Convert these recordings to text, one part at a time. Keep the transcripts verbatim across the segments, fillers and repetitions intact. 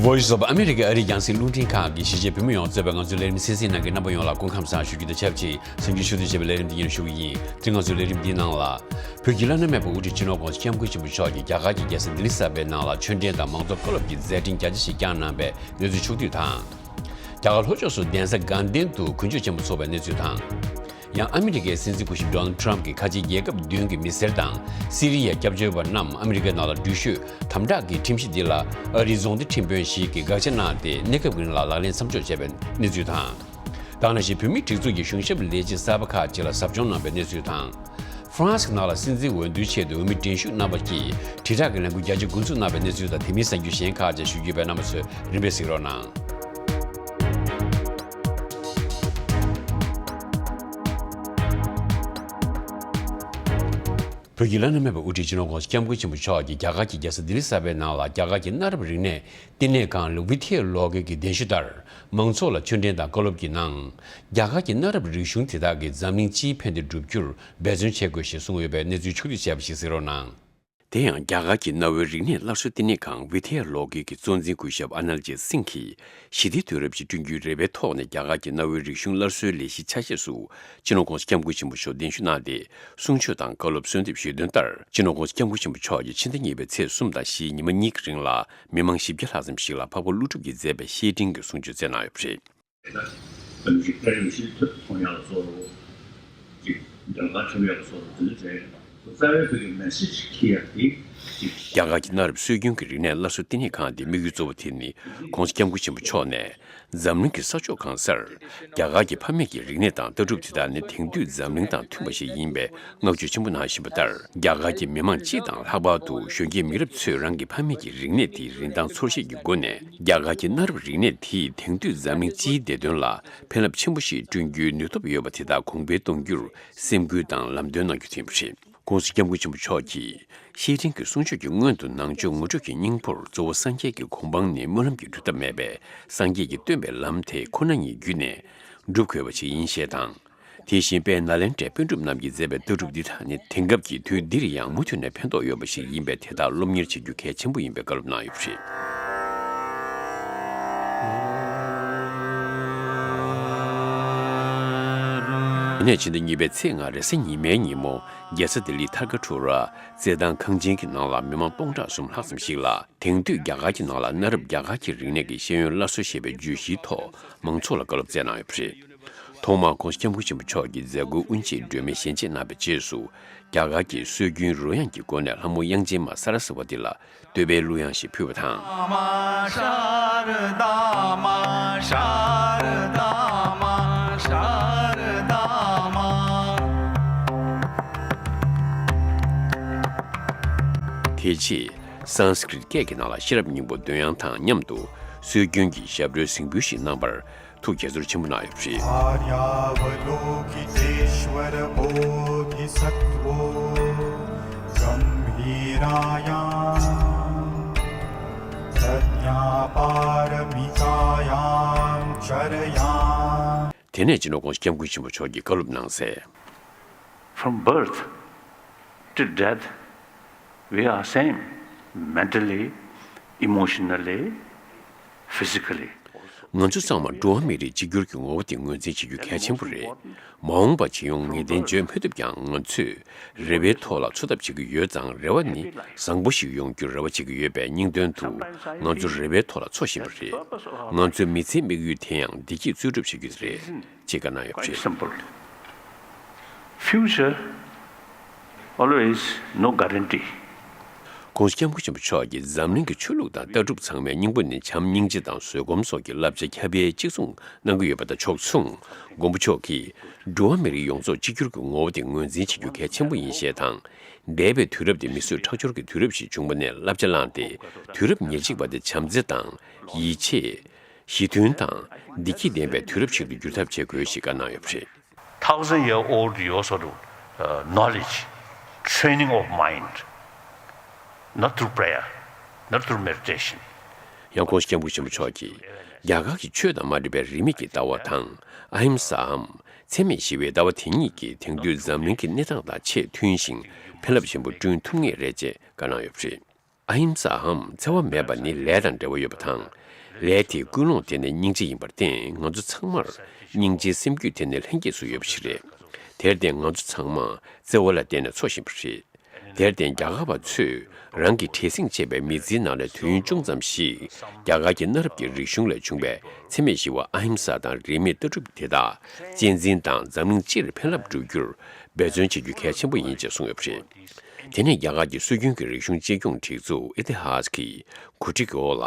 Voice of America ཨ་རིའི་རྒྱང་སྲིང་རླུང་འཕྲིན་ཁང་གི་གཞིས་བྱེས་བོད་མི་ཡོངས་གཙོས་པའི་ང་ཚོའི་ལས་རིམ་གསན་གཟིགས་གནང་མཁན་རྣམ་པ་ཡོངས་ལ་སྐུ་ཁམས་བཟང་ཞུ་རྒྱུ་དང་ཆབས་ཅིག་གཟིམ་ཁྱུ་ཞུ་གཏུག་བྱས་པའི་ལས་རིམ་འདི་ཉིད་ཞུ་གི་ཡིན། དེ་རིང་ང་ཚོའི་ལས་རིམ་འདིའི་ནང་ལ། བོད་ཀྱི་བླ་ན་མེད་པའི་དབུ་ཁྲིད་སྤྱི་ནོར་༸གོང་ས་༸སྐྱབས་མགོན་ཆེན་པོ་མཆོག་གིས་རྒྱ་གར་གྱི་རྒྱལ་ས་ལྡི་ལི་གསར་པའི་ནང་ལ་ཆོས་འབྲེལ་དང་མང་གཙོ་བཀའ་སློབ་ཀྱི་མཛད་འཕྲིན་རྒྱ་ཆེ་ཞིག་བསྐྱངས་གནང་བའི་གནས་ཚུལ་ཕྱོགས་བསྡུས་དང་། རྒྱ་གར་ལྷོ་ཕྱོགས་སུ་གདན་ས་དགའ་ལྡན་དུ་དགུན་ཆོས་ཆེན་པོ་འཚོགས་པའི་གནས་ཚུལ་དང་། ཡང་ཨ་མི་རི་ཀའི་སྲིད་འཛིན་སྐུ་ཞབས་Donald Trump གྱིས་ཁ་ཆེའི་རྒྱལ་ཁབ་བདུན་གྱི་མི་སེར་དང་སི་རི་ཡའི་སྐྱབས་བཅོལ་བ་རྣམས་ཨ་མི་རི་ཀའི་ནང་ལ་འགྲུལ་བཞུད་དམ་དྲག་གི་ཁྲིམས་གཞི་འདི་ལ་ཨ་རིའི་རྫོང་སྡེ་ཁྲིམས་དཔོན་ཞིག་གིས་དགག་བྱ་གནང་སྟེ་གནས་སྐབས་ཀྱི་རིང་ལ་ལག་ལེན་མཚམས་འཇོག་བྱས་པའི་གནས་ཚུལ་དང་། ད་ག་ནང་བཞིན་བོད་མིའི་སྒྲིག་འཛུགས་ཀྱི་གཞུང་ཞབས་ལས་བྱེད་གསར་པ་ཁག་ཅིག་ལ་ཟབ་སྦྱོང་གནང་བའི་གནས་ཚུལ་དང་། ཧྥ་རན་སི་ནང་ལ་སྲིད་འཛིན་འོས་བསྡུའི་ཆེད་དུ་འོས་མི་འགྲན་ཞུགས་རྣམ་པ་གིས་དྲིལ་བསྒྲགས་ཀྱི་ལས་འགུལ་རྒྱ་ཆེ་འགོ་འཛུགས་གནང་བའི་གནས་ཚུལ་དང་དེ་མིན་གསར་འགྱུར་གཞན་ཁག་ཅིག་ཞུ་རྒྱུ་ཡོད་པས་རྣམ་པ་ཚོས་རིམ་པས་གཟིགས་རོགས་གནང་། བོད་ཀྱི་བླ་ན་མེད་པའི་དབུ་ཁྲིད་སྤྱི་ནོར་༸གོང་ས་༸སྐྱབས་མགོན་ཆེན་པོ་མཆོག་གིས་རྒྱ་གར་གྱི་རྒྱལ་ས་ལྡི་ལི་གསར་པའི་ནང་ལ་རྒྱ་གར་གྱི་གནའ་རབས་རིག་གནས་བསྟི་གནས་ཁང་ལུག་བི་ཐེ་ལོ་ཀེ་གི་གདན་ཞུ་ལྟར་མང་ཚོགས་ལ་ཆོས་འབྲེལ་དང་བཀའ་སློབ་ཀྱི་ནང་། རྒྱ་གར་གྱི་གནའ་རབས་རིག་གཞུང་དེ་དག་གིས་འཛམ་གླིང་སྤྱིའི་ཕན་བདེ་བསྒྲུབ་རྒྱུར་འབད་བརྩོན་བྱེད་དགོས་ཞེས་གསུངས་ཡོད་པའི་གནས་ཚུལ་ཕྱོགས་བསྡུས་བྱས་པ་ཞིག་གཟིགས་རོགས་གནང་། དེ་ཡང་རྒྱ་གར་གྱི་གནའ་བོའི་རིག་གནས་སླར་གསོའི་བསྟི་གནས་ཁང་བི་ཐེ་ལོ་ཀེ་གི་གཙོ་འཛིན་སྐུ་ཞབས་ཨ་ནལ་ཇིད་སིང་གིས་ཞི་བདེའི་དུས་རབས་ཤིག་བསྐྲུན་རྒྱུའི་རེ་བའི་ཐོག་ནས་རྒྱ་གར་གྱི་གནའ་བོའི་རིག་གཞུང་སླར་གསོའི་ལས་གཞིའི་ཆ་ཤས་སུ་སྤྱི་ནོར་༸གོང་ས་༸སྐྱབས་མགོན་ཆེན་པོ་མཆོག་གདན་ཞུ་གནང་སྟེ་གསུང་ཆོས་དང་བཀའ་སློབ་གསོལ་འདེབས་ཞུས་དོན་ལྟར་སྤྱི་ནོར་༸གོང་ས་༸སྐྱབས་མགོན་ཆེན་པོ་མཆོག་གིས་ཕྱི་ཟླ་གཉིས་པའི་ཚེས་གསུམ་དང་བཞིའི་ཉི་མ་གཉིས་ཀྱི་རིང་ལ་མི་མང་བཞི་བརྒྱ་ལྷག་ཙམ་ཞིག་ལ་འཕགས་པ་ཀླུ་སྒྲུབ་ཀྱི་མཛད་པའི་བཤེས་སྤྲིང་གི་གསུང་ཆོས་སྩལ་གནང་ཡོད་པ་རེད། ད་ཅིག་དཔལ་ཡོན་ཞིག་ཐོན་ཐོན་ཡག་ལ་སོགས་ཅིག་འགྲོ་ཁ་ཁྲིམས་ཡག་ལ་སོགས་དེ་འདྲ་བྱས་ཡོད་པ་རྩ་བའི་བོད་ཀྱི་མེ་སེ་ཇི་ཁྱེར་ཡག་དེ་ཅིག་རྒྱ་གར་གྱི་གནའ་རབས་སྲོལ་རྒྱུན་གྱི་རིག་གནས་སླར་གསོ་བསྟི་གནས་ཁང་དེའི་དམིགས་ཡུལ་གཙོ་བོ་དེ་ནི་༸གོང་ས་༸སྐྱབས་མགོན་ཆེན་པོ་མཆོག་ནས་འཛམ་གླིང་གི་ས་ཕྱོགས་གང་སར་རྒྱ་གར་གྱི་ཕ་མེས་ཀྱི་རིག་གནས་དང་ལྟ་གྲུབ་དེ་དག་ནི་དེང་དུས་འཛམ་གླིང་དང་མཐུན་པ་ཞིག་ཡིན་པའི་བསྔགས་བརྗོད་ཆེན་པོ་གནང་བཞིན་པ་ལྟར། རྒྱ་གར་གྱི་མི་མང་སྤྱི་དང་ལྷག་པར་དུ་གཞོན་སྐྱེས་མི་རབས་ཚོས་རང་གི་ཕ་མེས་ཀྱི་རིག་གནས་དེའི་རིན་ཐང་ཚོར་ཤེས་ཀྱི་སྒོ་ནས་རྒྱ་གར་གྱི་གནའ་རབས་རིག་གནས་དེས་དེང་དུས་འཛམ་གླིང་སྤྱིའི་བདེ་དོན་ལ་ཕན་རླབས་ཆེན་པོ་ཞིག་བསྐྲུན་རྒྱུའི་ནུས་སྟོབས་ཡོད་པ་དེ་དག་གོང་འཕེལ་གཏོང་རྒྱུར་སེམས་ཁུར་དང་ལམ་སྟོན་གནང་རྒྱུ་དེ་ཡིན་པ་རེད། ༸གོང་ས་༸སྐྱབས་མགོན་ཆེན་པོ་མཆོག་གིས་བཤེས་སྤྲིང་གི་གསུང་ཆོས་ཀྱི་སྔོན་དུ་ནང་ཆོས་ངོ་སྤྲོད་ཀྱི་སྙིང་པོར་གཙོ་བོ་སངས་རྒྱས་ཀྱི་གོ་འཕང་ནི་སྨོན་ལམ་གྱིས་སྒྲུབ་ཐབས་མེད་པས་སངས་རྒྱས་ཀྱིས་སྟོན་པའི་ལམ་དེ་ཁོ་ན་ཉིད་བརྒྱུད་ནས་སྒྲུབ་དགོས་པ་ཞིག་ཡིན་ཞེས་དང་། དེ་བཞིན་དཔལ་ནཱ་ལེནྡྲའི་པཎ་གྲུབ་རྣམས་ཀྱིས་མཛད་པའི་ལྟ་གྲུབ་འདི་དག་ནི་དེང་སྐབས་ཀྱི་དུས་འདིར་ཡང་མུ་མཐུད་ནས་ཕན་ཐོགས་ཡོད་པ་ཞིག་ཡིན་པས་དེ་དག་སློབ་གཉེར་བྱེད་རྒྱུ་གལ་ཆེན་པོ་ཡིན་པའི་བཀའ་སློབ་གནང་ཡོད་པ་རེད། དེ་ནས་ཕྱི་ཟླ་གཉིས་པའི་ཚེས་ལྔ་རེས་གཟའ་ཉི་མའི་ཉིན་མོ་རྒྱལ་ས་ལྡི་ལིའི་ཐར་ཀ་ཊུ་ར་རྩེད་ཐང་ཁང་ཆེན་གྱི་ནང་ལ་མི་མང་སྟོང་ཕྲག་གསུམ་ལྷག་ཙམ་ཞིག་ལ་དེང་དུས་རྒྱ་གར་གྱི་ནང་ལ་གནའ་རབས་རྒྱ་གར་གྱི་རིག་གནས་ཀྱི་ཤེས་ཡོན་སླར་གསོ་ཞེས་པའི་བརྗོད་གཞིའི་ཐོག་མང་ཚོགས་ལ་བཀའ་སློབ་སྩལ་གནང་ཡོད་པ་རེད། ཐོག་མར་༸གོང་ས་༸སྐྱབས་མགོན་ཆེན་པོ་མཆོག་གིས་མཛད་སྒོའི་དབུ་འབྱེད་སྒྲོལ་མའི་ཞལ་འབྱེད་གནང་བའི་རྗེས་སུ་རྒྱ་གར་གྱི་སྲོལ་རྒྱུན་རོལ་དབྱངས་ཀྱི་སྒོ་ནས་ལྷ་མོ་དབྱངས་ཅན་མ་ས་ར་སི་ཝ་ཏི་ལ་བསྟོད་པའི་གླུ་དབྱངས་ཤིག་ཕུལ་བ་དང་། དེ་རྗེས་སཾ་སྐྲྀཏ་སྐད་ཀྱི་ནང་ལ་ཤེས་རབ་སྙིང་པོ་འདོན་དབྱངས་དང་མཉམ་དུ་སྲོལ་རྒྱུན་གྱི་ཞབས་བྲོའི་གཟིགས་འབུལ་ཞིག་གནང་བར་ཐུགས་དགྱེས་ཚོར་ཆེན་པོ་གནང་ཡོད་པ་རེད། आर्यावलोकितेश्वर बोधिसत्त्वो गम्भीरायां प्रज्ञापारमितायां चरयां དེ་ནས་སྤྱི་ནོར་༸གོང་ས་༸སྐྱབས་མགོན་ཆེན་པོ་མཆོག་གིས་བཀའ་སློབ་གནང་གསལ། From birth to death, we are same, mentally, emotionally, physically. ང་ཚོ་ཚང་མ་འགྲོ་བ་མི་རིགས་གཅིག་གྱུར་གྱི་ངོ་བོ་དེ་ངོས་འཛིན་བྱེད་རྒྱུ་གལ་ཆེན་པོ་རེད། མ་འོངས་པ་ཇི་ཡོང་ངེས་གཏན་བརྗོད་མི་ཐུབ་ཀྱང་ང་ཚོས་རེ་བའི་ཐོག་ལ་འཚོ་ཐབས་བྱེད་ཀྱི་ཡོད་ཙང་རེ་བ་ནི་བཟང་པོ་ཞིག་ཡོང་རྒྱུར་རེ་བ་བྱེད་ཀྱི་ཡོད་པའི་སྙིང་དོན་དུ་ང་ཚོ་རེ་བའི་ཐོག་ལ་འཚོ་བཞིན་པ་རེད། ང་ཚོའི་མི་ཚེའི་དམིགས་ཡུལ་དེ་ཡང་བདེ་སྐྱིད་འཚོལ་སྒྲུབ་བྱེད་རྒྱུ་རེད། ཅེས་བཀའ་གནང་ཡོད་པ་རེད། Quite simple. Future always no guarantee. ༸གོང་ས་༸སྐྱབས་མགོན་ཆེན་པོ་མཆོག་གིས་འཛམ་གླིང་གི་ཆོས་ལུགས་དང་ལྟ་གྲུབ་ཚང་མའི་སྙིང་པོ་ནི་བྱམས་སྙིང་རྗེ་དང་བཟོད་སྒོམ་སོགས་ཀྱི་བསླབ་བྱ་ཁྱབ་སྤེལ་གཅིག་མཚུངས་གནང་གི་ཡོད་པ་དང་ཕྱོགས་མཚུངས། མགོན་པོ་མཆོག་གིས་འགྲོ་བ་མི་རིགས་ཡོངས་རྫོགས་གཅིག་གྱུར་གྱི་ངོ་བོ་དེ་ངོས་འཛིན་བྱེད་རྒྱུ་གལ་ཆེན་པོ་ཡིན་ཞེས་དང་། འདས་པའི་དུས་རབས་དེ་མི་གསོད་ཁྲག་སྦྱོར་གྱི་དུས་རབས་ཤིག་བྱུང་བ་ནས་བསླབ་བྱ་བླངས་ཏེ་དུས་རབས་ཉེར་གཅིག་པ་དེ་བྱམས་བརྩེ་དང་། ཡིད་ཆེས། ཞི་མཐུན་དང་བདེ་སྐྱིད་ལྡན་པའི་དུས་རབས་ཤིག་ཏུ་འགྱུར་ཐབས་བྱེད་དགོས་ཞེས་བཀའ་གནང་ཡོད་པ་རེད། Thousand year old, your sort of, uh, knowledge, training of mind, not through prayer, not through meditation. ཡང་༸གོང་ས་༸སྐྱབས་མགོན་ཆེན་པོ་མཆོག་གིས་རྒྱ་གར་གྱི་ཆོས་དང་མ་འདྲེས་པའི་རིས་མེད་ཀྱི་ལྟ་བ་དང་ཨ་ཧིམ་སའམ་འཚེ་མེད་ཞི་བའི་ལྟ་བ་དེ་གཉིས་ཀྱིས་དེང་དུས་འཛམ་གླིང་གི་གནས་སྟངས་དང་ཆེས་མཐུན་ཞིང་ཕན་རླབས་ཆེན་པོ་བསྐྲུན་ཐུབ་ངེས་རེད་ཅེས་བཀའ་གནང་ཡོད་པ་རེད། ཨ་ཧིམ་སའམ་འཚེ་བ་མེད་པ་ནི་ལས་དང་འབྲེལ་བ་ཡོད་པ་དང་ ལས་དེའི་ཀུན་སློང་དེ་ནི་སྙིང་རྗེ་ཡིན་པར་བརྟེན། ང་ཚོ་ཚང་མར་སྙིང་རྗེའི་སེམས་རྒྱུད་དེ་ནི་ལྷན་སྐྱེས་སུ་ཡོད་པ་ཞིག་རེད། དེར་བརྟེན་ང་ཚོ་ཚང་མ་བརྩེ་བ་ལ་བརྟེན་ནས་འཚོ་བཞིན་པ་རེད། དེར་བརྟེན་རྒྱ་གར་བ་ཚོས་རང་གི་བྲེལ་ཟིང་ཆེ་བའི་མི་ཚེའི་ནང་ནས་དུས་ཡུན་ཅུང་ཙམ་ཞིག་རྒྱ་གར་གྱི་གནའ་རབས་ཀྱི་རིག་གཞུང་ལས་བྱུང་བའི་འཚེ་མེད་ཞི་བ་ཨ་ཧིམ་ས་དང་རིས་མེད་ལྟ་གྲུབ་དེ་དག་གཅེས་འཛིན་དང་འཛམ་གླིང་སྤྱིར་ཕན་རླབས་སྒྲུབ་རྒྱུར་འབད་བརྩོན་བྱེད་རྒྱུ་གལ་ཆེན་པོ་ཡིན་ཅེས་གསུངས་ཡོད་པ་རེད། དེ་ནས་རྒྱ་གར་གྱི་སྲོལ་རྒྱུན་གྱི་རིག་གཞུང་གཅེས་སྐྱོང་སྒྲིག་འཛུགས་ཨི་ཏི་ཧཱས་ཀྱི་གོ་སྒྲིག་གི་འོག་ལ།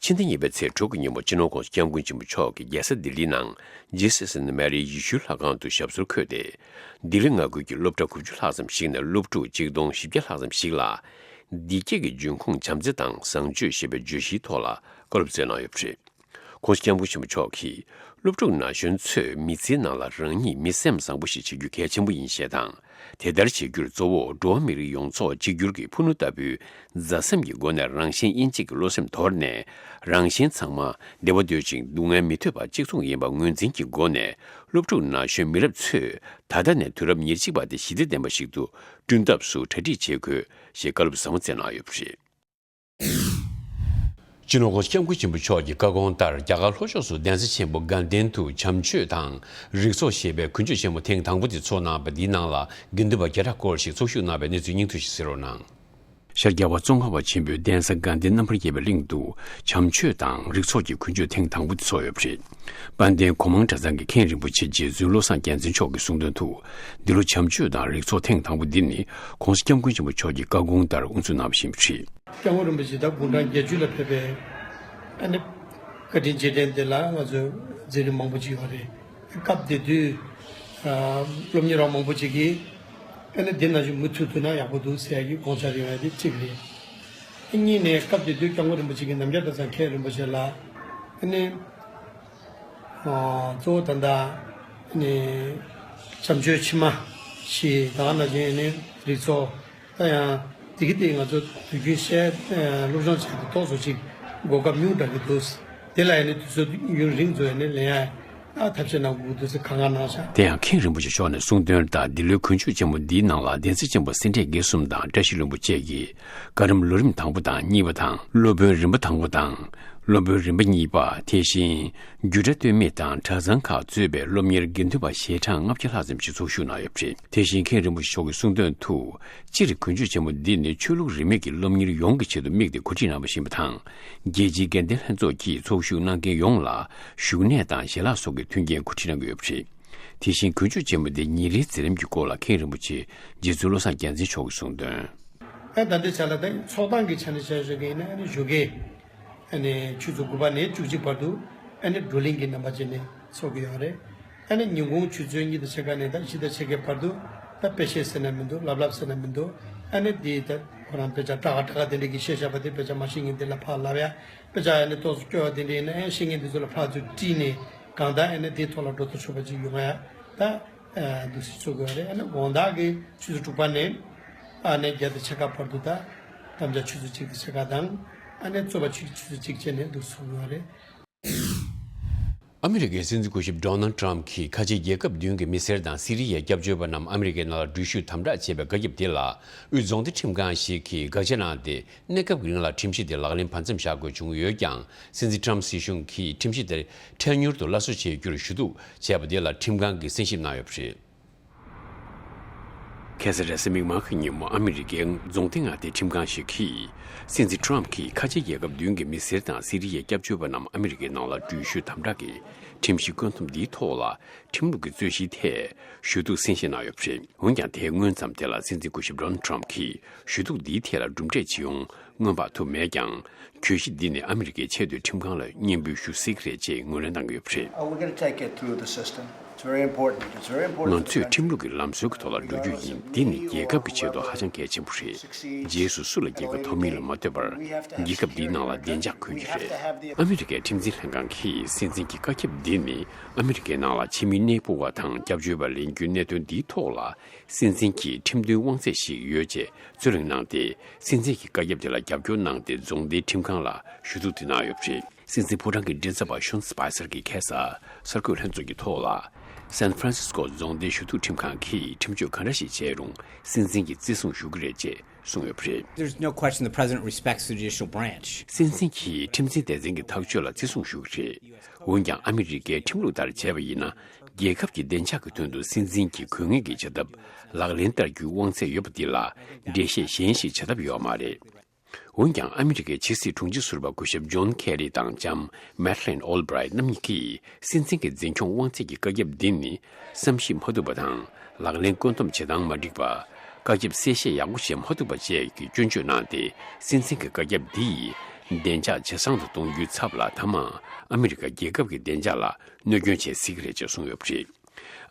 ཕྱི་ཟླ་གཉིས་པའི་ཚེས་དྲུག་གི་ཉིན་མོ་སྤྱི་ནོར་༸གོང་ས་༸སྐྱབས་མགོན་ཆེན་པོ་མཆོག་གིས་རྒྱལ་ས་ལྡི་ལི་ནང་Jesus and Mary ཡེ་ཤུའི་ལྷ་ཁང་དུ་ཞབས་སོར་འཁོད་དེ། ལྡི་ལི་མངའ་ཁུལ་གྱི་སློབ་གྲྭ་དགུ་བཅུ་ལྷག་ཙམ་ཞིག་ནས་སློབ་ཕྲུག་གཅིག་སྟོང་བཞི་བརྒྱ་ལྷག་ཙམ་ཞིག་ལ། བདེ་སྐྱིད་ཀྱི་འབྱུང་ཁུངས་བྱམས་བརྩེ་དང་བཟང་སྤྱོད་ཞེས་པའི་བརྗོད་གཞིའི་ཐོག་ལ་བཀའ་སློབ་སྩལ་གནང་ཡོད་པ་རེད། ༸གོང་ས་༸སྐྱབས་མགོན་ཆེན་པོ་མཆོག་གིས། སློབ་ཕྲུག་ན་གཞོན་ཚོས་མི་ཚེའི་ནང་ལ་རང་ཉིད་མི་སེམས་བཟང་པོ་ཞིག་བྱེད་རྒྱུ་གལ་ཆེན་པོ་ཡིན་ཞེས་དང་། དེ་ལྟར་བྱེད་རྒྱུར་གཙོ་བོ་འགྲོ་བ་མི་རིགས་ཡོངས་རྫོགས་གཅིག་གྱུར་གྱི་ཕུ་ནུ་ལྟ་བུའི་མཛའ་སེམས་ཀྱི་སྒོ་ནས་རང་གཞན་དབྱེ་འབྱེད་ཀྱི་བློ་སེམས་དོར་ནས། རང་གཞན་ཚང་མ་བདེ་བ་འདོད་ཅིང་སྡུག་བསྔལ་མི་འདོད་པ་གཅིག་མཚུངས་ཡིན་པ་ངོས་འཛིན་གྱི་སྒོ་ནས། སློབ་ཕྲུག་ན་གཞོན་མི་རབས་ཚོས་ད་ལྟ་ནས་དུས་རབས་ཉེར་གཅིག་པ་དེ་ཞི་བདེ་ལྡན་པ་ཞིག་ཏུ་བསྐྲུན་ཐབས་སུ་གྲ་སྒྲིག་བྱེད་དགོས་ཞེས་བཀའ་སློབ་གསར་པ་སྩལ་གནང་ཡོད་པ་རེད། སྤྱི་ནོར་༸གོང་ས་༸སྐྱབས་མགོན་ཆེན་པོ་མཆོག་གི་བཀའ་དགོངས་ལྟར། རྒྱ་གར་ལྷོ་ཕྱོགས་སུ་གདན་ས་ཆེན་པོ་དགའ་ལྡན་དུ་བྱམས་ཆོས་དང་རིག་ཚོགས་ཞེས་པའི་དགུན་ཆོས་ཆེན་མོ་ཐེངས་དང་པོ་དེ་ཚོགས་གནང་བ་འདིའི་ནང་ལ་དགེ་འདུན་པ་བརྒྱ་ཕྲག་སྐོར་ཞིག་ཚོགས་ཞུགས་གནང་བའི་གནས་ཚུལ་སྙིང་བསྡུས་ཤིག་གསན་རོགས་གནང་། ཤར་རྒྱལ་བ་ཙོང་ཁ་པ་ཆེན་པོའི་གདན་ས་དགའ་ལྡན་རྣམ་པར་རྒྱལ་བའི་གླིང་དུ་བྱམས་ཆོས་དང་རིག་ཚོགས་ཀྱི་དགུན་ཆོས་ཐེངས་དང་པོ་དེ་ཚོགས་ཡོད་པ་རེད། དཔལ་ལྡན་གོ་མང་གྲྭ་ཚང་གི་མཁན་རིན་པོ་ཆེ་རྗེ་བཙུན་བློ་བཟང་རྒྱལ་མཚན་མཆོག་གིས་གསུངས་དོན་དུ། འདི་ལོ་བྱམས་ཆོས་དང་རིག་ཚོགས་ཐེངས་དང་པོ་འདི་ནི་༸གོང་ས་༸སྐྱབས་མགོན་ཆེན་པོ་མཆོག་གི་བཀའ་དགོངས་ལྟར་དབུ་འཛུགས་གནང་བ་ཞིག་ཡིན་པ་རེད། སྐྱབས་མགོན་རིན་པོ་ཆེ་ད་དགུང་གྲངས་བརྒྱད་ཅུ་ལ་ཕེབས་པའི་ཨ་ནི་བཀའ་དྲིན་རྗེས་དྲན་དེ་ལ་ང་ཚོས་མཛད་རིམ་མང་པོ་ཅིག་ཡོད་རེད། སྐབས་དེ་དུས་ཨ་སློབ་གཉེར་བ་མང་པོ་ཅིག་གིས་ཨ་ནི་འདི་ན་གཞོན་མུ་མཐུད་ཐུབ་ན་ཡག་པོ་འདུག་ཟེར་ཡ་གི་དགོངས་འཆར་ཡོང་ཡ་དེ་གཅིག་རེད། གཉིས་ནས་སྐབས་དེ་དུས་སྐྱབས་མགོན་རིན་པོ་ཆེ་གིས་ནམ་རྒྱུན་ད་ཚང་མཁན་རིན་པོ་ཆེ་ལ་ཨ་ནི་ཨ་གཙོ་བོ་ད་ལྟ་ཨ་ནི་བྱམས་ཆོས་ཕྱི་མ་བཞི་དང་ན་གཞོན་ཨ་ནི་རིག་ཚོགས། ད་ཡང་དེ་གི་དེ་ང་ཚོ་དུས་རྒྱུན་བཤད་སློབ་སྦྱོང་བྱས་ཏེ་ཏོག་ཙམ་ཅིག་གོ་སྐབས་ཉུང་དྲགས་ཀྱི་འདུག་དེ་ལ་ཡང་ནི་དུས་ཚོད་ཡུན་རིང་ཙམ་ཡང་ནི་ལེན་ཡ་ཐབས་ཤེས་གནང་དགོས་འདུག་ཟེར་ཁ་ཁ་གནང་ཤག་དེ་ཡང་མཁན་རིན་པོ་ཆེ་མཆོག་ནས་གསུངས་དོན་ལྟར། འདི་ལོའི་དགུན་ཆོས་ཆེན་མོ་འདིའི་ནང་ལ་གདན་ས་ཆེན་པོ་སེ་འབྲས་དགེ་གསུམ་དང་བཀྲ་ཤིས་ལྷུན་པོ་བཅས་ཀྱི་བཀའ་རམས་ལོ་རིམ་དང་པོ་དང་གཉིས་པ་དང་། སློབ་དཔོན་རིམ་པ་དང་པོ་དང་། སློབ་དཔོན་རིམ་པ་གཉིས་པ། དེ་བཞིན་རྒྱུད་གྲྭ་སྟོད་སྨད་དང་གྲྭ་ཚང་ཁག་གཙོས་པའི་སློབ་གཉེར་དགེ་འདུན་པ་ཞལ་གྲངས་ལྔ་བརྒྱ་ལྷག་ཙམ་ཞིག་ཚོགས་ཞུགས་གནང་ཡོད་པ་རེད། དེ་བཞིན་མཁན་རིན་པོ་ཆེ་མཆོག་གིས་གསུངས་དོན་དུ། སྤྱིར་དགུན་ཆོས་ཆེན་མོ་འདི་ནི་ཆོས་ལུགས་རིས་མེད་ཀྱི་སློབ་གཉེར་ཡོངས་ཀྱི་ཆེད་དུ་དམིགས་ཏེ་གོ་སྒྲིག་གནང་བ་ཞིག་ཡིན་པ་དང་། རྒྱལ་སྤྱིའི་དགེ་ལྡན་ལྷན་ཚོགས་ཀྱིས་ཚོགས་ཞུགས་གནང་མཁན་ཡོངས་ལ་བཞུགས་གནས་དང་ཞལ་ལག་སོགས་ཀྱི་མཐུན་རྐྱེན་གོ་སྒྲིག་གནང་གི་ཡོད་པ་རེད། དེ་བཞིན་དགུན་ཆོས་ཆེན་མོ་འདི་ཉིན་རེའི་མཛད་རིམ་གྱི་སྐོར་ལ་མཁན་རིན་པོ་ཆེ་རྗེ་བཙུན་བློ་བཟང་རྒྱལ་མཚན་མཆོག་གིས་གསུངས་དོན། ཨ་ད་ལྟའི་ཆ་ལ་ད་ཚོགས་སྟངས་ཀྱི་ཆ་ནས་བཤད་ཤོད་ཀྱི་ཡིན་ན་ཨ་ནི་ཞོགས་ཀས་ཨ་ནི་ཆུ་ཚོད་དགུ་པ་ནས་བཅུ་གཅིག་བར་དུ་ཨ་ནི་བགྲོ་གླེང་གི་རྣམ་པ་བྱས་ནས་ཚོགས་ཀྱི་ཡོད་རེད། ཨ་ནི་ཉིན་གུང་ཆུ་ཚོད་གཉིས་དང་ཕྱེད་ཀ་ནས་ད་བཞི་དང་ཕྱེད་ཀའི་བར་དུ་ད་དཔེ་བཤད་ཟེར་ན་མི་འདུག་ལབ་ལབ་ཟེར་ན་མི་འདུག་ཨ་ནི་དེ་ད་ཁོ་རང་དཔེ་ཆ་ཀྲ་ག་ཀྲ་ག་དེ་འདྲ་གི་བཤད་བཞག་པ་དེ་དཔེ་ཆ་མ་ཤེས་མཁན་དེ་ལ་ཕར་ལབ་ཡ། དཔེ་ཆ་ཨ་ནི་ཏོག་ཙམ་སྐྱོ་བ་དེ་འདྲ་ཡིན་ན་ཨ་ཤེས་མཁན་དེ་ཚོ་ལ་ཕར་ཚུར་དཀྲིས་ནས་གང་ལྟར་ཨ་ནི་དེའི་ཐོག་ལ་འགྲོ་ཐུབ་ཆོག་པ་ཅིག་ཡོང་ཡ་ད་འདུག་སེ་ཚོགས་དགོས་རེད། ཨ་ནི་དགོང་དག་གི་ཆུ་ཚོད་དྲུག་པ་ནས་ཨ་ནི་བརྒྱད་དང་ཕྱེད་ཀ་བར་དུ་ད་དམ་བཅའ་ཆུ་ཚོད་གཅིག་དང་ཕྱེད་ཀ་དང་ཨ་ནི་རྩོད་པ་ཆུ་ཆུ་ཚོད་གཅིག་བྱས་ནས་འདུག་ཚོགས་དགོས་རེད། ཨ་མི་རི་ཀའི་སྲིད་འཛིན་སྐུ་ཞབས་ཌོ་ནལ་ཌི་ཊརམ་ཕི་གིས་ཁ་ཆེའི་རྒྱལ་ཁབ་བདུན་གྱི་མི་སེར་དང་སི་རི་ཡའི་སྐྱབས་བཅོལ་བ་རྣམས་ཨ་མི་རི་ཀའི་ནང་ལ་འགྲུལ་བཞུད་དམ་དྲག་བྱས་པའི་བཀའ་ཁྱབ་དེ་ལ་དབུས་རྫོང་སྡེ་ཁྲིམས་ཁང་ཞིག་གིས་དགག་བྱ་གནང་སྟེ། གནས་སྐབས་ཀྱི་རིང་ལ་ཁྲིམས་གཞི་དེ་ལག་ལེན་བར་མཚམས་བཞག་དགོས་བྱུང་ཡོད་ཀྱང་། སྲིད་འཛིན་ཊརམ་སྲིད་གཞུང་གིས་ཁྲིམས་གཞི་དེ་འཕྲལ་མྱུར་དུ་སླར་གསོ་བྱེད་རྒྱུར་ཞུ་གཏུག་བྱས་པ་དེ་ལ་ཁྲིམས་ཁང་གིས་གསན་ཞིབ་གནང་ཡོད་པ་རེད། ཁ་སང་རེས་གཟའ་མིག་དམར་གྱི་ཉིན་མོ་ཨ་མི་རི་ཀའི་རྫོང་སྡེ་མངའ་སྡེའི་ཁྲིམས་ཁང་ཞིག་གིས། སྲིད་འཛིན་ཊརམ་གྱིས་ཁ་ཆེ་རྒྱལ་ཁབ་བདུན་གྱི་མི་སེར་དང་སི་རི་ཡའི་སྐྱབས་བཅོལ་བ་རྣམས་ཨ་མི་རི་ཀའི་ནང་ལ་འགྲུལ་བཞུད་དམ་དྲག་གི་ཁྲིམས་གཞི་བཀོད་འདོམས་འདིའི་ཐོག་ལ། ཁྲིམས་ལུགས་ཀྱི་རྩོད་གཞིའི་ཐད་ཞུ་གཏུག་གསན་བཞེས་གནང་ཡོད་པ་རེད། འོན་ཀྱང་། དེའི་སྔོན་ཙམ་དེ་ལ་སྲིད་འཛིན་སྐུ་ཞབས་ཌོ་ནལ་ཌི་ཊརམ་གྱིས་ཞུ་གཏུག་འདིའི་ཐད་ལ་གྲུབ་འབྲས་ཇི་ཡོང་སྔོན་དཔག་ཐུབ་མེད་ཀྱང་། གྱོད་གཞི་འདི་ནི་ཨ་མི་རི་ཀའི་ཆེས་མཐོའི་ཁྲིམས་ཁང་ལ་སྙན་འབུལ་ཞུ་སྲིད་ཀྱི་རེད་ཅེས་ངོས་ལེན་གནང་གི་ཡོད་པ་རེད། Uh, we're gonna take it through the system. It's very important. It's very important. ང་ཚོས་ཁྲིམས་ལུགས་ཀྱི་ལམ་སྲོལ་གྱི་ཐོག་ལ་འགྲོ་རྒྱུ་ཡིན། འདི་ནི་རྒྱལ་ཁབ་ཀྱི་ཆེད་དུ་ཧ་ཅང་གལ་ཆེན་པོ་རེད། རྗེས་སུ་སུ་ལ་རྒྱལ་ཁ་ཐོབ་མིན་ལ་མ་ལྟོས་པར། རྒྱལ་ཁབ་འདིའི་ནང་ལ་བདེ་འཇགས་དགོས་ཀྱི་རེད། ཨ་མི་རི་ཀའི་ཁྲིམས་འཛིན་ལྷན་ཁང་གིས་སྲིད་འཛིན་གྱི་བཀའ་ཁྱབ་འདི་ནི་ཨ་མི་རི་ཀའི་ནང་ལ་ཕྱི་མི་གནས་སྤོ་བ་དང་སྐྱབས་བཅོལ་བ་ལེན་རྒྱུའི་གནད་དོན་འདིའི་ཐོག་ལ། སྲིད་འཛིན་གྱི་ཁྲིམས་མཐུན་དབང་ཚད་ཞིག་ཡོད་ཅེས་རྩོད་གླེང་གནང་སྟེ། སྲིད་འཛིན་གྱི་བཀའ་ཁྱབ་དེ་ལ་རྒྱབ་སྐྱོར་གནང་སྟེ། རྫོང་སྡེའི་ཁྲིམས་ཁང་ལ་ཞུ་གཏུག་དེ་གནང་ཡོད་པ་རེད། སྲིད་འཛིན་ཕོ་བྲང་གི་མགྲིན་ཚབ་པ་ཤོན་སི་པ་སར་གྱིས་ཁ་སང་གསར་འགོད་ལྷན་ཚོགས་ཀྱི་ཐོག་ལ། སན་ཧྥ་རན་སིས་ཀོ་རྫོང་སྡེའི་ཞུ་གཏུག་ཁྲིམས་ཁང་གིས་ཁྲིམས་གཅོད་ག་འདྲ་ཞིག་བྱས་རུང་། སྲིད་འཛིན་གྱིས་བརྩི་སྲུང་ཞུ་གི་རེད་ཅེས། གསུངས་ཡོད་པ་རེད། There's no question the president respects the judicial branch. སྲིད་འཛིན་གྱིས་ཁྲིམས་འཛིན་སྡེ་ཚན་གྱི་ཐག་གཅོད་ལ་བརྩི་སྲུང་ཞུ་གི་རེད། འོན་ཀྱང་ཨ་མི་རི་ཀའི་ཁྲིམས་ལུགས་ལྟར་བྱས་པ་ཡིན་ན། རྒྱལ་ཁབ་ཀྱི་བདེ་འཇགས་ཀྱི་དོན་དུ་སྲིད་འཛིན་གྱི་དགོས་ངེས་ཀྱི་བྱ་ཐབས་ལག་ལེན་བསྟར་རྒྱུའི་དབང་ཚད་ཡོད་པ་འདི་ལ་འགྲེལ་བཤད་གཞན་ཞིག་བྱ་ཐབས་ཡོད་མ་རེད། འོན་ཀྱང་ཨ་མི་རི་ཀའི་ཕྱི་སྲིད་དྲུང་ཆེ་ཟུར་པ་སྐུ་ཞབས་ཇོན་ཁེ་རི་དང་ལྕམ་མེ་ཌི་ལིན་ཨོལ་བྷི་རའི་ཊི་རྣམ་གཉིས་ཀྱིས་སྲིད་འཛིན་གྱི་འཛིན་སྐྱོང་དབང་ཚད་ཀྱི་བཀའ་ཁྱབ་འདི་ནི་བསམ་ཤེས་མ་ཐུབ་པ་དང་། ལག་ལེན་བཀོད་འདོམས་བྱེད་སྟངས་མ་འགྲིག་པ། བཀའ་ཁྱབ་གསལ་བཤད་ཡག་པོ་བྱེད་མ་ཐུབ་པ་བཅས་ཀྱི་སྐྱོན་བརྗོད་གནང་སྟེ། སྲིད་འཛིན་གྱི་བཀའ་ཁྱབ་འདི་ཡིས་བདེ་འཇགས་ཇེ་བཟང་དུ་གཏོང་རྒྱུའི་ཚབ་ལ་མཐའ་མར་ཨ་མི་རི་ཀ་རྒྱལ་ཁབ་ཀྱི་བདེ་འཇགས་ལ་གནོད་སྐྱོན་བྱེད་སྲིད་ཀྱི་རེད་ཅེས་གསུངས་ཡོད་པ་རེད།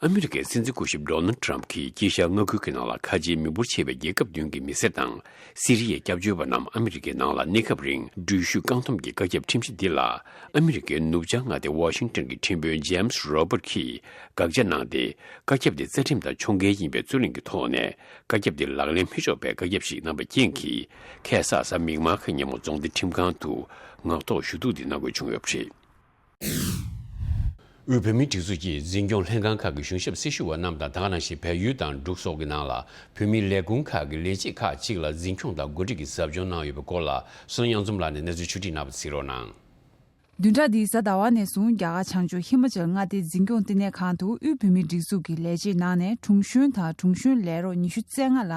ཨ་མི་རི་ཀའི་སྲིད་འཛིན་སྐུ་ཞབས་ཌོ་ནལ་ཊམ་གྱིས་དཀྱིལ་ཤར་མངའ་ཁུལ་གྱི་ནང་ལ་ཁ་ཆེའི་མི་འབོར་ཆེ་བའི་རྒྱལ་ཁབ་བདུན་གྱི་མི་སེར་དང་། སི་རི་ཡའི་སྐྱབས་བཅོལ་བ་རྣམས་ཨ་མི་རི་ཀའི་ནང་ལ་གནས་སྐབས་རིང་འགྲུལ་བཞུད་བཀག་སྡོམ་གྱི་བཀའ་ཁྱབ་ཁྲིམས་གཞི་འདི་ལ། ཨ་མི་རི་ཀའི་ནུབ་བྱང་མངའ་སྡེ་ཝ་ཤིང་ཊོན་གྱི་ཁྲིམས་དཔོན་ཇེམ་སི་རོ་བར་ཊི་གིས་དགག་བྱ་གནང་སྟེ། བཀའ་ཁྱབ་འདི་རྩ་ཁྲིམས་དང་ཕྱོགས་འགལ་ཡིན་པའི་རྩོད་གླེང་གི་ཐོག་ནས། བཀའ་ཁྱབ་འདི་ལག་ལེན་མི་ཆོག་པའི་བཀའ་ཁྱབ་ཞིག་གནང་བའི་རྐྱེན་གྱིས། ཁ་སང་གཟའ་མིག་དམར་ཁ་ཉིན་མོ་རྫོང་སྡེ་ཁྲིམས་ཁང་དུ་ངག་ཐོག་ཞུ་གཏུག་འདི་གནང་དགོས་བྱུང་ཡོད་པ་རེད། དབུས་བོད་མིའི་སྒྲིག་འཛུགས་ཀྱི་འཛིན་སྐྱོང་ལྷན་ཁང་ཁག་གི་གཞུང་ཞབས་སྲི་ཞུ་བ་རྣམས་དང་། ད་ག་ནང་བཞིན་བལ་ཡུལ་དང་འབྲུག་སོགས་ཀྱི་ནང་ལ་བོད་མིའི་ལས་ཁུངས་ཁག་གི་ལས་བྱེད་ཁག་ཅིག་ལ་འཛིན་སྐྱོང་དང་འགོ་ཁྲིད་ཀྱི་ཟབ་སྦྱོང་གནང་ཡོད་པའི་སྐོར་ལ། བསོད་ནམས་དབྱངས་འཛོམས་ལགས་ནས་གནས་ཚུལ་ཕྱོགས་སྒྲིག་གནང་བ་གཟིགས་རོགས་གནང་། བདུན་ཕྲག་འདིའི་གཟའ་ཟླ་བ་ནས་བཟུང་རྒྱ་གར་བྱང་ཕྱོགས་ཧི་མ་ཅལ་མངའ་སྡེའི་འཛིན་སྐྱོང་བསྟི་གནས་ཁང་དུ་དབུས་བོད་མིའི་སྒྲིག་འཛུགས་ཀྱི་ལས་བྱེད་གནང་ནས། དྲུང་གཞོན་དང་དྲུང་གཞོན་ལས་རོགས་ཉི་ཤུ་རྩ་ལྔ་ལ་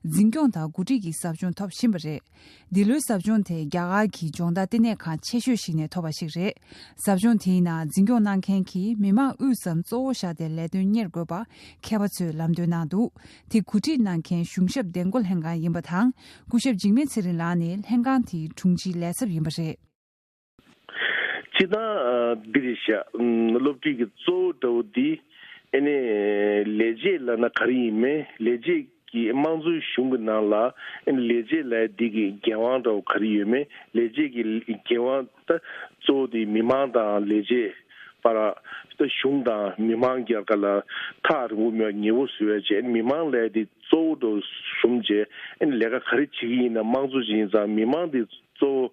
འཛིན་སྐྱོང་དང་འགོ་ཁྲིད་ཀྱི་ཟབ་སྦྱོང་ཐོབ་བཞིན་པ་རེད། འདི་ལོའི་ཟབ་སྦྱོང་དེ་རྒྱ་གར་གྱི་སྦྱོང་བརྡར་བསྟི་གནས་ཁང་ཆེ་ཤོས་ཤིག་ནས་ཐོབ་པ་ཞིག་རེད། ཟབ་སྦྱོང་དེའི་ནང་འཛིན་སྐྱོང་གནང་མཁན་གྱིས་མི་མང་དབུས་སམ་གཙོ་བོ་བཞག་སྟེ་ལས་དོན་གཉེར་དགོས་པ་མཁས་པ་ཚོས་ལམ་སྟོན་གནང་འདུག་དེ་གོ་སྒྲིག་གནང་མཁན་གཞུང་ཞབས་འདེམས་བསྐོ་ལྷན་ཁང་ཡིན་པ་དང་། སྐུ་ཞབས་འཇིགས་མེད་ཚེ་རིང་ལགས་ནི་ལྷན་ཁང་དེའི་དྲུང་ཆེའི་ལས་ཚབ་ཡིན་པ་རེད། སྤྱིར་བཏང་ཨ་འདི་རེད་ཤག་ཨམ་སློབ་ཁྲིད་ཀྱི་གཙོ་བོ་འདྲ་བོ་འདི་ཨ་ནི་ལས་བྱེད་ལབ་ན་ག་རེ་ཡིན་མིན། ལས་བྱེད་ཀྱི་དམངས་གཙོའི་གཞུང་གི་ནང་ལ་ཨ་ནི་ལས་བྱེད་ལབ་ཡ་འདི་གི་འགན་དབང་འདྲ་བོ་ག་རེ་ཡོད་མེད། ལས་བྱེད་ཀྱི་འགན་དབང་ད་གཙོ་བོ་དེ་མི་མང་དང་ལས་བྱེད་བར། ད་གཞུང་དང་མི་མང་གི་བར་ལ་ཐག་རིང་པོ་མེད་པ་ཉེ་པོ་བཟོ་ཡ་བྱས། ཨ་ནི་མི་མང་ལབ་ཡ་དེ་གཙོ་བོ་འདྲ་བོ་བཟུང་བྱས། ཨ་ནི་ལས་ཀ་ག་རེ་བྱེད་ཀྱི་ཡིན་ན་དམངས་གཙོ་ཅིག་ཡིན་ཙང་མི་མང་དེ་གཙོ་བོ།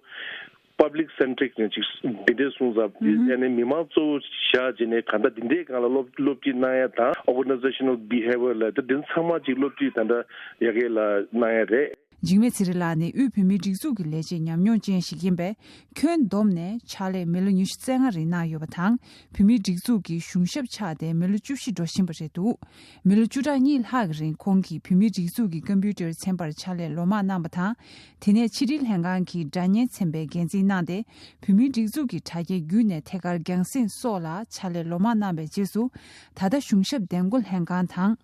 པབ་ལིག་སེན་ཊི་རིག་ནས་ཅིག་འདི་འདྲས་གསུངས་ཙང་། ཨ་ནི་མི་མང་གཙོ་བོ་བཞག་བྱས་ནས་གང་ལྟར་འདི་འདྲའི་སྒང་ལ་སློབ་སློབ་ཁྲིད་གནང་ཡ་དང་། ཨོར་ག་ནའི་ཛེ་ཤ་ནལ་བི་ཧེ་ཝི་ཡར་ལབ་ད་འདི་ཚང་མ་ཅིག་སློབ་ཁྲིད་ད་ལྟ་ཡ་གི་ལ་གནང་ཡ་རེད། འཇིགས་མེད་ཚེ་རིང་ལགས་ནི་དབུས་བོད་མིའི་སྒྲིག་འཛུགས་ཀྱི་ལས་བྱེད་ཉམས་མྱོང་ཅན་ཞིག་ཡིན་པས། ཁྱོན་བསྡོམས་ནས་ཕྱག་ལས་མི་ལོ་ཉི་ཤུ་རྩ་ལྔ་རིང་གནང་ཡོད་པ་དང་། བོད་མིའི་སྒྲིག་འཛུགས་ཀྱི་གཞུང་ཞབས་ཆགས་ཏེ་མི་ལོ་བཅུ་བཞི་འགྲོ་བཞིན་པ་རེད་འདུག་མི་ལོ་བཅུ་ཕྲག་གཉིས་ལྷག་གི་རིང་ཁོང་གིས་བོད་མིའི་སྒྲིག་འཛུགས་ཀྱི་ཀམ་པུ་ཊར་ཚན་པར་ཕྱག་ལས་ལོ་མང་གནང་བ་དང་། དེ་ནས་ཕྱི་དྲིལ་ལྷན་ཁང་གི་སྒྲ་བརྙན་ཚན་པའི་འགན་འཛིན་གནང་སྟེ། བོད་མིའི་སྒྲིག་འཛུགས་ཀྱི་དྲ་རྒྱའི་བརྒྱུད་ནས་ཐད་ཀར་རྒྱང་སྲིང་སོགས་ལ་ཕྱག་ལས་ལོ་མང་གནང་བའི་རྗེས་སུ། ད་ལྟ་གཞུང་ཞབས་འདེམས་བསྐོ་ལྷན་ཁང་དང་།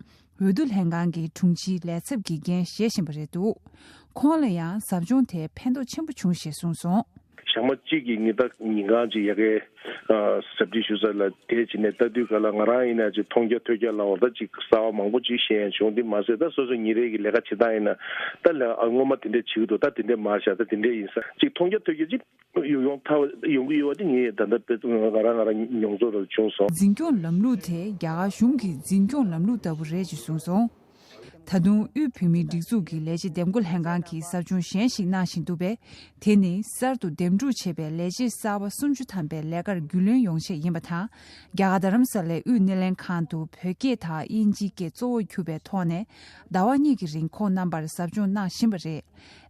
འོས་བསྡུ་ལྷན་ཁང་གི་དྲུང་ཆེའི་ལས་ཚབ་ཀྱི་འགན་བཞེས་བཞིན་པ་རེད་འདུག་ཁོང་ལ་ཡང་ཟབ་སྦྱོང་དེ་ཕན་ཐོགས་ཆེན་པོ་བྱུང་ཞེས་གསུངས་སོང་། ཞག་མ་གཅིག་གི་ཉིན་ལྟར་ཉིན་གང་ཅིག་ཡ་གི་ཨ་ཟབ་ཁྲིད་ཞུ་ས་ལ་དེ་བྱས་ནས་ལྟ་དུས་ག་ལ་ང་རང་ཡིན་ན་ཅིག་མཐོང་རྒྱ་ཐོས་རྒྱ་ལ་འོ་ད་ཅིག་གསར་བ་མང་པོ་ཅིག་ཤེས་ཡ་བྱུང་། དེ་མ་ཟད་ད་སོ་སོ་ཉིན་རེ་གི་ལས་ཀ་བྱེད་སྟངས་ཡིན་ན་ད་ལ་ཨ་སྔོན་མ་དེ་འདྲས་བྱེད་ཀྱི་འདུག་ད་དེ་འདྲས་མ་བྱ། ད་དེ་འདྲས་ཡིན་ས་ཅིག་མཐོང་རྒྱ་ཐོས་རྒྱ་ཅིག་ཡོང་ཡོང་ཐབས་ཡོང་གི་ཡོད་པ་དེ་ངས་ད་ལྟ་དཔེ་ང་རང་ང་རང་མྱོང་ཚོར་རང་བྱུང་སོང་། འཛིན་སྐྱོང་ལམ་ལུགས་དེ་རྒྱ་གར་གཞུང་གི་འཛིན་སྐྱོང་ལམ་ལུགས་ལྟ་བུ་རེད་ཅེས་གསུངས་སོང་། ད་དུང་དབུས་བོད་མིའི་སྒྲིག་འཛུགས་ཀྱི་ལས་བྱེད་འདེམས་བསྐོ་ལྷན་ཁང་གིས་ཟབ་སྦྱོང་གཞན་ཞིག་གནང་བཞིན་འདུག་པས། དེ་ནི་གསར་དུ་འདེམས་སྒྲུག་བྱས་པའི་ལས་བྱེད་གསར་པ་སུམ་ཅུ་ཐམ་པའི་ལས་ཀར་རྒྱུས་ལོན་ཡོང་ཆེད་ཡིན་པ་དང་། རྒྱ་གར་རྡ་རམ་ས་ལའི་དབུས་སྣེ་ལེན་ཁང་དུ་བོད་སྐད་དང་དབྱིན་ཇིའི་སྐད་གཙོ་བོར་གྱུར་པའི་ཐོག་ནས་ཟླ་བ་གཉིས་ཀྱི་རིང་ཁོང་རྣམ་པར་ཟབ་སྦྱོང་གནང་བཞིན་པ་རེད།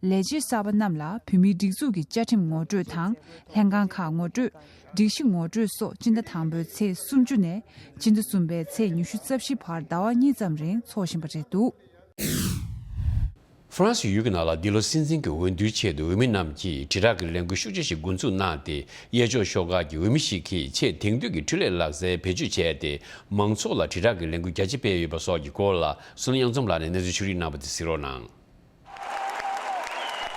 ལས་བྱེད་གསར་པ་རྣམས་ལ་བོད་མིའི་སྒྲིག་འཛུགས་ཀྱི་བཅའ་ཁྲིམས་ངོ་སྤྲོད་དང་། ལྷན་ཁང་ཁག་ངོ་སྤྲོད། སྒྲིག་གཞི་ངོ་སྤྲོད་སོགས་སྤྱི་ཟླ་དང་པོའི་ཚེས་སུམ་ཅུ་ནས་སྤྱི་ཟླ་གསུམ་པའི་ཚེས་ཉི་ཤུ་རྩ་བཞི་བར་ཟླ་བ་གཉིས་ཙམ་རིང་འཚོགས་བཞིན་པ་རེད་འདུག་ཧྥ་རན་སི་ཡུལ་གྱི་ནང་ལ་འདི་ལོ་སྲིད་འཛིན་གྱི་འོས་བསྡུའི་ཆེད་དུ་འོས་མི་རྣམས་ཀྱིས་དྲིལ་བསྒྲགས་ཀྱི་ལས་འགུལ་ཤུགས་ཆེ་ཞིག་འགོ་འཛུགས་གནང་སྟེ། གཡས་ཕྱོགས་ཤོག་ཁག་གི་འོས་མི་ཞིག་གིས་ཆེས་དེང་དུས་ཀྱི་འཕྲུལ་ལས་ལག་རྩལ་བེད་སྤྱོད་བྱས་ཏེ། མང་ཚོགས་ལ་དྲིལ་བསྒྲགས་ཀྱི་ལས་འགུལ་རྒྱ་ཆེ་སྤེལ་ཡོད་པ་སོགས་ཀྱི་སྐོར་ལ། བསོད་ནམས་དབྱངས་འཛོམས་ལགས་ནས་གནས་ཚུལ་ཕྱོགས་སྒྲིག་གནང་བ་དེ་གཟིགས་རོགས་གནང་།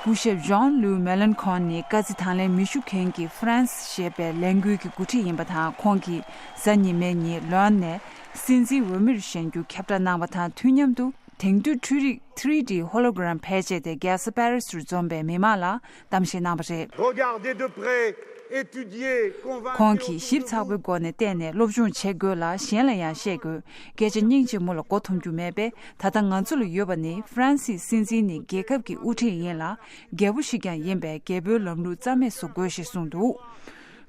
སྐུ་ཞབས་ཇོན་ལུའུ་མེ་ལན་ཁོན་ནི་དཀའ་ཚེགས་དང་ལེན་མི་ཞུ་མཁན་གྱི་ཧྥ་རན་སི་ཞེས་པའི་ལས་འགུལ་གྱི་འགོ་ཁྲིད་ཡིན་པ་དང་། ཁོང་གིས་གཟའ་ཉི་མའི་ཉིན་ལོན་ནས་སྲིད་འཛིན་འོས་མིར་བཞེངས་རྒྱུ་ཁྱབ་བསྒྲགས་གནང་བ་དང་། དུས་མཉམ་དུ་དེང་དུས་འཕྲུལ་རིག་ཐི་རི་ཌི་ཧོ་ལོ་གྷི་རམ་ཕལ་ཆེར་དེ་རྒྱལ་ས་པེ་རི་སི་རུ་འཛོམས་པའི་མི་མང་ལ་གཏམ་བཤད་གནང་བ་རེད། Regardez de près, étudiez, convaincez. ཁོང་གིས་ཞིབ་ཚགས་པོའི་སྒོ་ནས་བལྟས་ནས་སློབ་སྦྱོང་བྱེད་དགོས་ལ། གཞན་ལ་ཡང་བཤད་དགོས། སྐད་ཆ་སྙིང་རྗེ་མོ་ལ་མགོ་འཐོམ་རྒྱུ་མེད་པས། ད་ལྟ་ང་ཚོ་ལ་ཡོད་པ་ནི་ཧྥ་རན་སིའི་སྲིད་འཛིན་ནི་རྒྱལ་ཁབ་ཀྱི་དབུ་ཁྲིད་ཡིན་ལ། རྒྱལ་པོ་ཞིག་ཀྱང་ཡིན་པས། རྒྱལ་པོའི་ལམ་ལུགས་རྩ་མེད་བཟོ་དགོས་ཞེས་གསུངས་འདུག་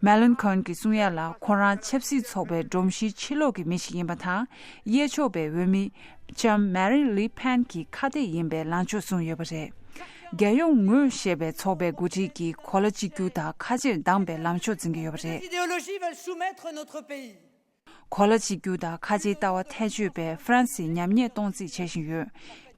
མེ་ལན་ཁོན་གྱིས་གསུང་ཡ་ལ། ཁོ་རང་ཆབ་སྲིད་ཚོགས་པའི་སྒྲོམ་གཞིའི་ཕྱི་ལོགས་ཀྱི་མི་ཞིག་ཡིན་པ་དང་། གཡས་ཕྱོགས་པའི་འོས་མི་ལྕམ་མེ་རིན་ལི་ཕན་གྱི་ཁ་གཏད་ཡིན་པའི་ལངས་ཕྱོགས་བཟུང་ཡོད་པ་རེད། རྒྱལ་ཡོངས་ངོས་ཞེས་པའི་ཚོགས་པའི་འགོ་ཁྲིད་ཀྱིས་གོ་ལ་གཅིག་གྱུར་དང་ཁ་ཆེར་སྡང་པའི་ལངས་ཕྱོགས་འཛིན་གྱི་ཡོད་པ་རེད། Idéologies veulent soumettre notre pays. གོ་ལ་གཅིག་གྱུར་དང་ཁ་ཆེའི་ལྟ་བ་ཐལ་ཆོད་པས་ཧྥ་རན་སི་ཉམས་ཉེས་གཏོང་རྩིས་བྱེད་བཞིན་ཡོད།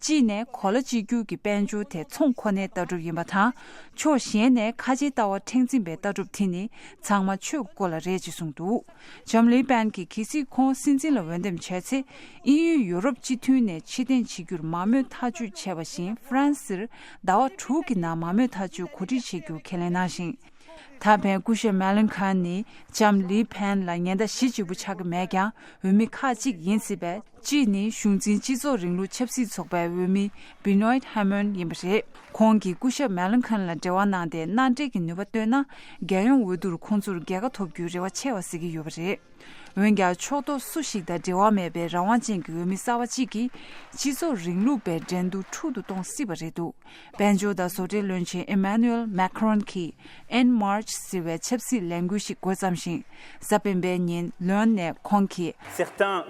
གཅིག་ནས་གོ་ལ་གཅིག་གྱུར་གྱི་དཔལ་འབྱོར་དེ་ཚོང་ཁོ་ནའི་ལྟ་གྲུབ་ཡིན་པ་དང་། ཕྱོགས་གཞན་ནས་ཁ་ཆེའི་ལྟ་བ་མཁྲེགས་འཛིན་པའི་ལྟ་གྲུབ་དེ་ནི་ཚང་མ་ཆོས་སྐོར་ལ་རེད་ཅེས་གསུངས་འདུག་ལྕམ་ལི་པན་གྱིས་གལ་སྲིད་ཁོང་སྲིད་འཛིན་ལ་འོས་འདེམས་བྱས་ཚེ། དབྱིན་ཡུལ་ཡོ་རོབ་སྤྱི་མཐུན་ནས་ཕྱིར་འཐེན་བྱེད་རྒྱུར་མང་མོས་ཐག་གཅོད་བྱས་པ་བཞིན། ཧྥ་རན་སིར་ཟླ་བ་དྲུག་གི་ནང་མང་མོས་ཐག་གཅོད་གོ་སྒྲིག་བྱེད་རྒྱུར་ཁས་ལེན་གནང་ཞིང་། ད་ཕན་སྐུ་ཞབས་མེ་ལན་ཁན་ནི་ལྕམ་ལི་ཕན་ལ་ཉེན་བརྡ་གཞི་གཅིག་པུ་ཆགས་ཀྱི་མེད་ཀྱང་། འོས་མི་ཁག་གཅིག་ཡིན་སྲིད་པས། གཅིག་ནི་གཞུང་འཛིན་སྤྱི་ཚོགས་རིང་ལུགས་ཆབ་སྲིད་ཚོགས་པའི་འོས་མི་བི་ནོའིད་ཧ་མོན་ཡིན་པ་རེད། ཁོང་གིས་སྐུ་ཞབས་མེ་ལན་ཁན་ལ་འབྲེལ་བ་གནང་སྟེ་མནའ་འབྲེལ་གྱི་ནུས་པ་བཏོན་ན། རྒྱལ་ཡོངས་འོས་བསྡུར་ཁོང་ཚོར་རྒྱལ་ཁ་ཐོབ་རྒྱུའི་རེ་བ་ཆེ་བ་གཟིགས་ཀྱི་ཡོད་པ་རེད། འོན་ཀྱང་། ཕྱོགས་གཏོགས་སུ་ཞིག་དང་འབྲེལ་བ་མེད་པའི་རང་དབང་ཅན་གྱི་འོས་མི་གསར་པ་གཅིག་གིས་སྤྱི་ཚོགས་རིང་ལུགས་པའི་འགྲན་བསྡུར་འཁྲུག་ཏུ་གཏོང་སྲིད་པ་རེད་འདུག་དཔལ་འབྱོར་དང་བཟོ་གྲྭའི་བློན་ཆེན་ཨེ་མ་ནུ་ཨེལ་མེ་ཁ་རོན་གྱིས་ཨེན་མཱརཅ་ཟེར་བའི་ཆབ་སྲིད་ལས་འགུལ་ཞིག་འགོ་བརྩམས་ཤིང་། གཟའ་སྤེན་པའི་ཉིན་ལོན་ནས་ཁོང་གིས། Certains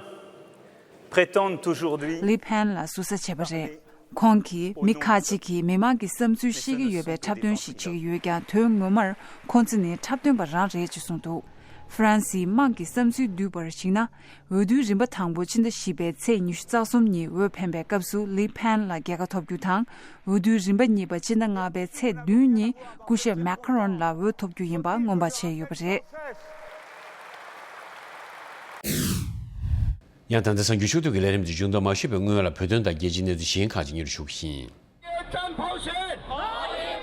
prétendent aujourd'hui ལི་ཕན་ལ་ཟུར་ཟ་བྱས་པ་རེད། ཁོང་གིས་མི་ཁག་ཅིག་གིས་མི་མང་གི་བསམ་ཚུལ་ཤེས་ཀྱི་ཡོད་པའི་འཁྲབ་སྟོན་ཞིག་བྱེད་ཀྱི་ཡོད་ཀྱང་། དོན་ངོ་མར་ཁོང་ཚོ་ནི་འཁྲབ་སྟོན་པ་རང་རེད་ཅེས་གསུངས་འདུག་ཧྥ་རན་སིའི་དམངས་ཀྱི་བསམ་ཚུལ་བསྡུས་པར་གཞིགས་ན། འོས་བསྡུའི་རིམ་པ་དང་པོ་ཕྱི་ཟླ་བཞི་པའི་ཚེས་ཉི་ཤུ་རྩ་གསུམ་ཉིན་འོས་འཕེན་པའི་སྐབས་སུ་ལི་ཕན་ལ་རྒྱལ་ཁ་ཐོབ་རྒྱུ་དང་། འོས་བསྡུའི་རིམ་པ་གཉིས་པ་ཕྱི་ཟླ་ལྔ་པའི་ཚེས་བདུན་ཉིན་སྐུ་ཞབས་མེ་ཁ་རོན་ལ་འོས་ཐོབ་རྒྱུ་ཡིན་པ་སྔོན་དཔག་བྱས་ཡོད་པ་རེད། ཡང་ད་ལྟ་གསར་འགྱུར་ཕྱོགས་བསྡུས་ཀྱི་ལས་རིམ་དེ་མཇུག་བསྡོམས་མ་ཞུས་པའི་སྔོན་ལ་བོད་དོན་དང་རྒྱལ་སྤྱིའི་གནས་ཚུལ་གཞན་ཁག་ཅིག་སྙན་སྒྲོན་ཞུ་གི་ཡིན།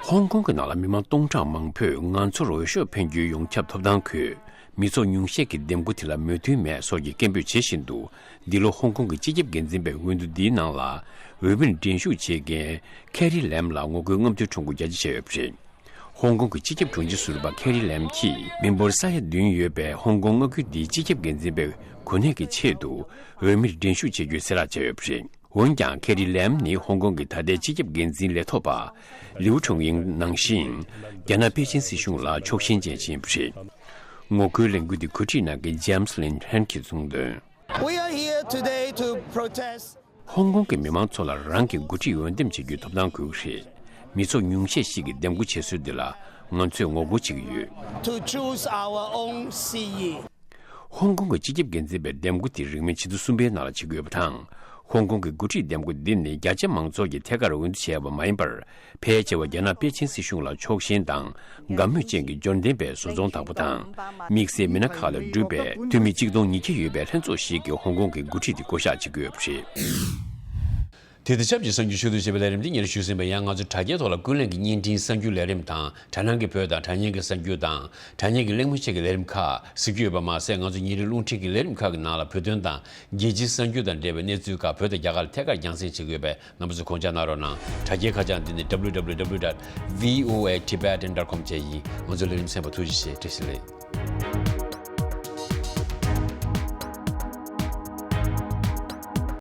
ཧོང་ཀོང་གི་ནང་ལ་མི་མང་སྟོང་ཕྲག་མང་པོས་ང་ཚོར་འོས་ཤོག་འཕེན་རྒྱུའི་ཡོངས་ཁྱབ་ཐོབ་ཐང་དགོས། མི་ཚོགས་ཉུང་ཤས་ཀྱིས་འདེམས་བསྐོ་དེ་ལ་མོས་མཐུན་མེད་སོགས་ཀྱི་སྐད་འབོད་བྱེད་བཞིན་འདུག་འདི་ལོ་ཧོང་ཀོང་གི་སྤྱི་ཁྱབ་འགན་འཛིན་པའི་འོས་བསྡུ་འདིའི་ནང་ལ་འོས་མིར་འགྲན་ཞུགས་བྱེད་མཁན་ཁེ་རི་ལེམ་ལ་ངོ་རྒོལ་རྔམ་སྟོན་ཁྲོམ་སྐོར་རྒྱ་ཆེ་བྱས་ཡོད་པ་རེད། ཧོང་ཀོང་གི་སྤྱི་ཁྱབ་དྲུང་ཆེ་ཟུར་པ་ཁེ་རི་ལེམ་གྱིས་མི་འབོར་ས་ཡ་བདུན་ཡོད་པའི་ཧོང་ཀོང་མངའ་ཁུལ་འདིའི་སྤྱི་ཁྱབ་འགན་འཛིན་པའི་གོ་གནས་ཀྱི་ཆེད་དུ་འོས་མིར་འགྲན་ཞུགས་བྱེད་རྒྱུའི་གསལ་བསྒྲགས་བྱས་ཡོད་པ་རེད། འོན་ཀྱང་། ཁེ་རི་ལེམ་ནི་ཧོང་ཀོང་གི་ད་ལྟའི་སྤྱི་ཁྱབ་འགན་འཛིན་ལས་ཐོག་པ་ལིའུ་ཁྲུང་ཡིང་ནང་བཞིན། རྒྱ་ནག་པེ་ཅིན་སྲིད་གཞུང་ལ་ཕྱོགས་ཞེན་ཅན་ཞིག་ཡིན་པ་རེད། ངོ་རྒོལ་ལས་འགུལ་འདི་གོ་སྒྲིག་གནང་མཁན་ཇེམ་སི་ལིན་ཧན་གྱིས་གསུངས་དོན། We are here today to protest. ཧོང་ཀོང་གི་མི་མང་ཚོ་ལ་རང་གི་འགོ་ཁྲིད་འོས་འདེམས་བྱེད་རྒྱུའི་ཐོབ་ཐང་དགོས་ཀྱི་རེད། མི་ཚོགས་ཉུང་ཤས་ཤིག་གིས་འདེམས་བསྐོ་བྱེད་སྲོལ་འདི་ལ་ང་ཚོས་ངོ་རྒོལ་བྱེད་ཀྱི་ཡོད། To choose our own C E. ཧོང་ཀོང་གི་སྤྱི་ཁྱབ་འགན་འཛིན་པའི་འདེམས་བསྐོ་དེ་རིང་མིན་ཕྱི་ཟླ་གསུམ་པའི་ནང་ལ་བྱེད་ཀྱི་ཡོད་པ་དང་། ཧོང་ཀོང་གི་འགོ་ཁྲིད་འདེམས་བསྐོ་འདི་ནི་རྒྱ་ཆེ་མང་ཚོགས་ཀྱིས་ཐད་ཀར་འོས་བསྡུ་བྱས་པ་མ་ཡིན་པར། ཕལ་ཆེ་བ་རྒྱ་ནག་པེ་ཅིན་སྲིད་གཞུང་ལ་ཕྱོགས་ཞེན་དང་དགའ་མོས་ཅན་གྱི་འབྱོར་ལྡན་པའི་བཟོ་ཚོང་བདག་པོ་དང་། དམིགས་བསལ་མི་སྣ་ཁག་ལས་གྲུབ་པའི་འཐུས་མི་གཅིག་སྟོང་ཉིས་བརྒྱ་ཡོད་པའི་ལྷན་ཚོགས་ཤིག་གིས་ཧོང་ཀོང་གི་འགོ་ཁྲིད་དེ་བསྐོ་གཞག་བྱེད་ཀྱི་ཡོད་པ་རེད། དེ་དང་ཆབས་ཅིག་གསར་འགྱུར་ཕྱོགས་བསྡུས་བྱས་པའི་ལས་རིམ་འདི་སྙན་ཞུས་ཟིན་པ་ཡང་། ང་ཚོ་དྲ་རྒྱའི་ཐོག་ལ་ཀུན་གླེང་གི་བརྙན་འཕྲིན་གསར་འགྱུར་ལས་རིམ་དང་། དྲ་སྣང་གི་བོད་དང་དྲ་བརྙན་གྱི་གསར་འགྱུར་དང་། དྲ་བརྙན་གྱི་གླེང་མོལ་ཆེད་ཀྱི་ལས་རིམ་ཁག་གཟིགས་རྒྱུ་ཡོད་པ་མ་ཟད། ང་ཚོ་ཉིན་རེའི་རླུང་འཕྲིན་གྱི་ལས་རིམ་ཁག་གི་ནང་ལ་བོད་དོན་དང་རྒྱལ་སྤྱིའི་གསར་འགྱུར་དང་འབྲེལ་བའི་གནས་ཚུལ་ཁག་བོད་དང་རྒྱ་གར་ལ་ཐད་ཀར་རྒྱང་སྲིང་བྱེད་ཀྱི་ཡོད་པས། རྣམ་པ་ཚོས་དགོངས་འཇགས་གནང་རོགས་གནང་། དྲ་རྒྱའི་ཁ་བྱང་འདི་ནི་W W W dot V O A Tibetan dot com བཅས་ཡིན། ང་ཚོའི་ལས་རིམ་གསན་པར་ཐུགས་རྗེ་ཆེ། བཀྲ་ཤིས་བདེ་ལེགས།